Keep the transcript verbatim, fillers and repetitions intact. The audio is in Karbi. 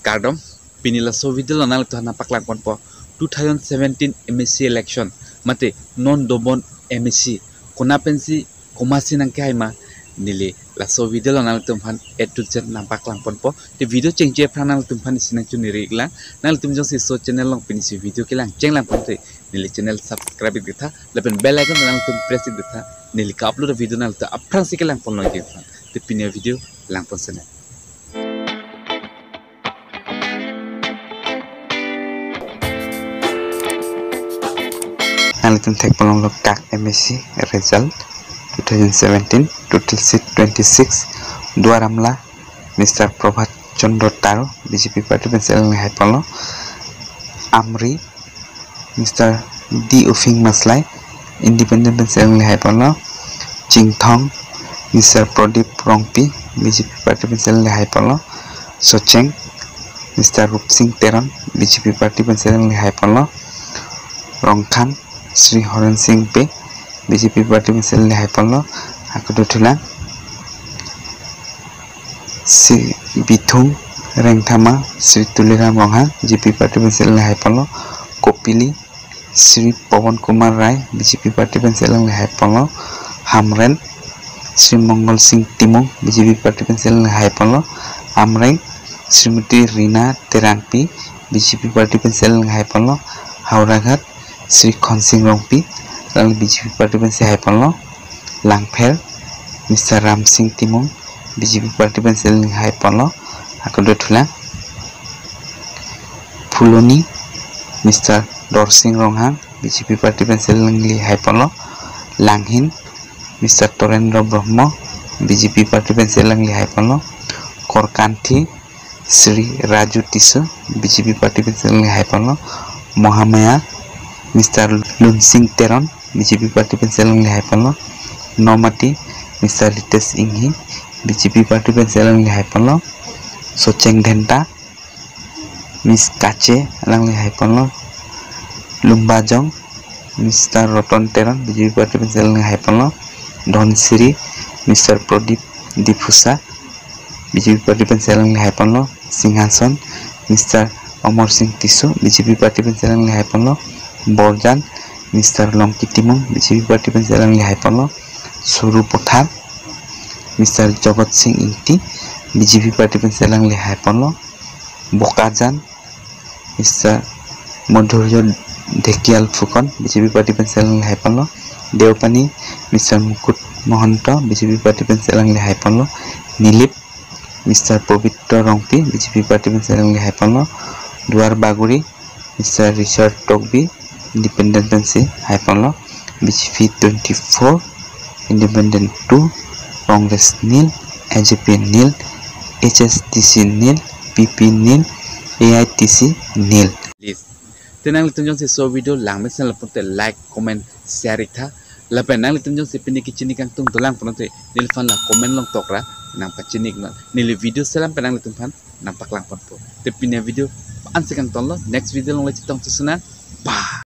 Kardom, pini laso video lo nanglitum aphan nangpaklang ponpo two thousand seventeen M A C election, mate non dobon M A C, kona pensi komatsi nangkehai ma, neli laso video lo nanglitum aphan A to Z nangpaklang ponpo. Te video chengche aphrang nanglitum aphan isi nangchuniri iklang, nanglitum jongsi laso channel along pini isi video kelang chenglang ponte, neli channel subscribe ik detha, lapen bell icon nanglitum press ik detha, neli ka-upload video nanglitum aphrangsi kelang ponlongji aphan. Te pini video lang pon sene. Nanglitum thek ponlonglo kak M A C result two thousand seventeen, total seat twenty-six, Duar Amla, Mister Prabhat Chandra Taro, B J P party pensi alanglihai ponlo, Amri, Mister D Uphing Maslai, Independent pensi alanglihai ponlo, Chinthong, Mister Pradip Rongpi, B J P party pensi alanglihai ponlo, Socheng, Mister Rupsing Teron, B J P party pensi alanglihai ponlo, Rongkhang, Shri Horen Sing Bey, B J P party pensi alanglihai ponlo, ako dothulang, Shri Bithung Rengthama, Shri Tuliram Ronghang, B J P party pensi alanglihai ponlo, Kopili, Shri Pawan Kumar Rai, B J P party pensi alanglihai ponlo, Hamren, Shri Mongol Sing Timung, B J P party pensi alanglihai ponlo, Amreng, Srimati Rina Terangpi, B J P party pensi alanglihai ponlo, Howraghat, Shri Khonsing Rongpi, alangli B J P party pensi hai ponlo, Langpher, Mister Ramsing Timung, B J P party pensi alanglihai ponlo, ako dothulang, Phuloni, Mister Dorsing Ronghang, B J P party pensi alanglihai ponlo, Langhin, Mister Torendra Brahma, B J P party pensi alanglihai ponlo, Korkanthi, Shri Raju Tisso, B J P party pensi alanglihai ponlo, Mohamaya, Mister Lunsing Teron, B J P party pensi alanglihai ponlo, Nomati, Mister Litesh Inghi, B J P party pensi alanglihai ponlo, Socheng Dhenta, Miss Kache alanglihai ponlo, Lumbajong, Mister Roton Teron, B J P party pensi alanglihai ponlo, Dhansiri, Mister Pradip Diphusa, B J P party pensi alanglihai ponlo, Singhason, Mister Amar Sing Tisso, B J P party pensi alanglihai ponlo, Borjan, Mister Longki Timung, B J P party pensi alanglihai ponlo, Suru Pothar, Mister Jagat Sing Ingti, B J P party pensi alanglihai ponlo, Bokajan, Mister Madhurya Dhekial Phukan, B J P party pensi alanglihai ponlo, Deopani, Mister Mukut Mahanta, B J P party pensi alanglihai ponlo, Nilip, Mister Pabitra Rongpi, B J P party pensi alanglihai ponlo, Duar Bagori, Mister Richard Tokbi, Independent pensi hai ponlo, B J P twenty-four, Independent two, Congress nil, A J P nil, H S D C nil, P P nil, A I T C nil. Please. Te nanglitum jongsi laso video langmesen lapulote like, comment, share ik tha. Lapen nanglitum jongsi pini kachini kangtung dolang pulote neliphan la comment along tokra nangpachini iknon. Neli video selam pen nanglitum aphan nangpaklang ponpo. Te pini video ansi kangtonlo, next video along le chetong chusonang.